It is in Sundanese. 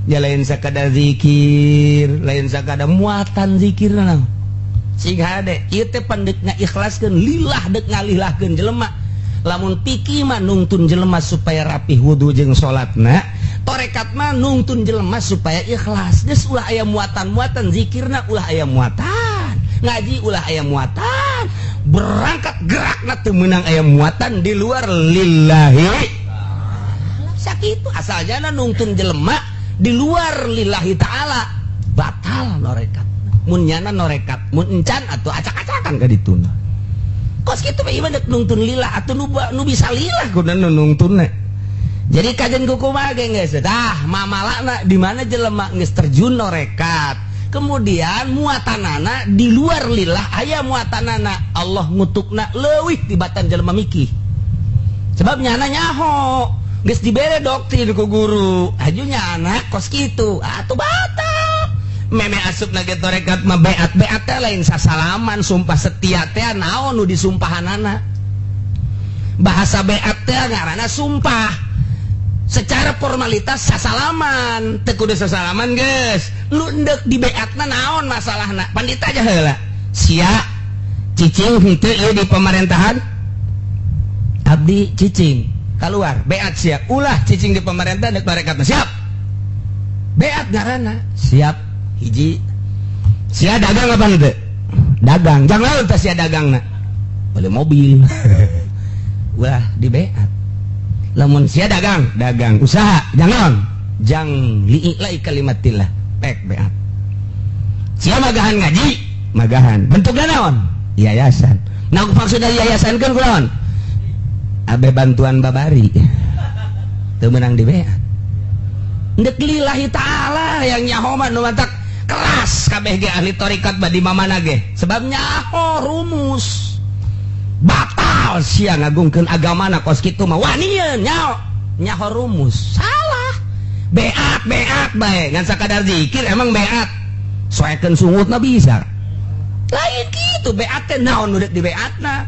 Ya, lain sakadar zikir, lain sakadar muatan zikir naon. Sing hade ieu teh pan deuk ngaikhlaskeun lillah, deuk ngalilahkeun jelema. Lamun fikih mah nungtun jelema supaya rapih wudu jeung salatna, torekat mah nungtun jelema supaya ikhlas. Geus, ulah aya muatan-muatan zikirna, ulah aya muatan ngaji, ulah aya muatan berangkat, gerakna teu meunang aya muatan di luar lillahi. Sakitu, asalnya nungtun jelema di luar lillahi ta'ala batal norekat. Mun nyana norekat, mun encan atau acak-acakan ka dituna. Kos kitu mah ieu dek nungtun lillah atuh, nu bisa lillah kudu nu nungtunna. Jadi kajian kumaha ge geus tah mamalana di mana jelema geus terjun norekat, kemudian muatanana di luar lillah, aya muatanana, Allah ngutukna leuwih tibatan jelema mikih. Sebab nyana nyaho geus dibere doktrin ku guru, aju nyana kos kitu atuh batal. Meme asup na ge torekat mah beat beat teh lain sasalaman, sumpah setia teh naon nu disumpahanana. Bahasa beat teh ngaranna sumpah. Secara formalitas sasalaman teu kudu sasalaman, geus lu endek di beatna naon masalahna? Pandita aja heula, sia cicing henteu ieu di pemerintahan? Abdi cicing. Keluar beat sia, ulah cicing di pemerintahan dek torekatna. Siap beat ngaranna, siap. Hiji, sia dagang apa henteu? Dagang. Jangan lalu teh sia dagangna beli mobil, wah di beat. Lamun sia dagang, dagang usaha jangan jang lii'lai kalimatillah, pek beat. Sia magahan ngaji, magahan bentuknya naon? Yayasan. Nah, maksudnya yayasan kan kunaon? Abe bantuan babari teu meunang di beat. Ndek lillahi ta'ala yang nyaho mah nu matak keras kabeh ge ahli tarekat badi mamana ge, sebab nyaho rumus batal sia ngagungkeun agamana kos kitu mah. Wanian nyaho nyaho rumus salah, beat beat bae ngan sakadar zikir. Emang beat soekeun sungutna bisa? Lain gitu beat teh. Naon nu deuk di beatna?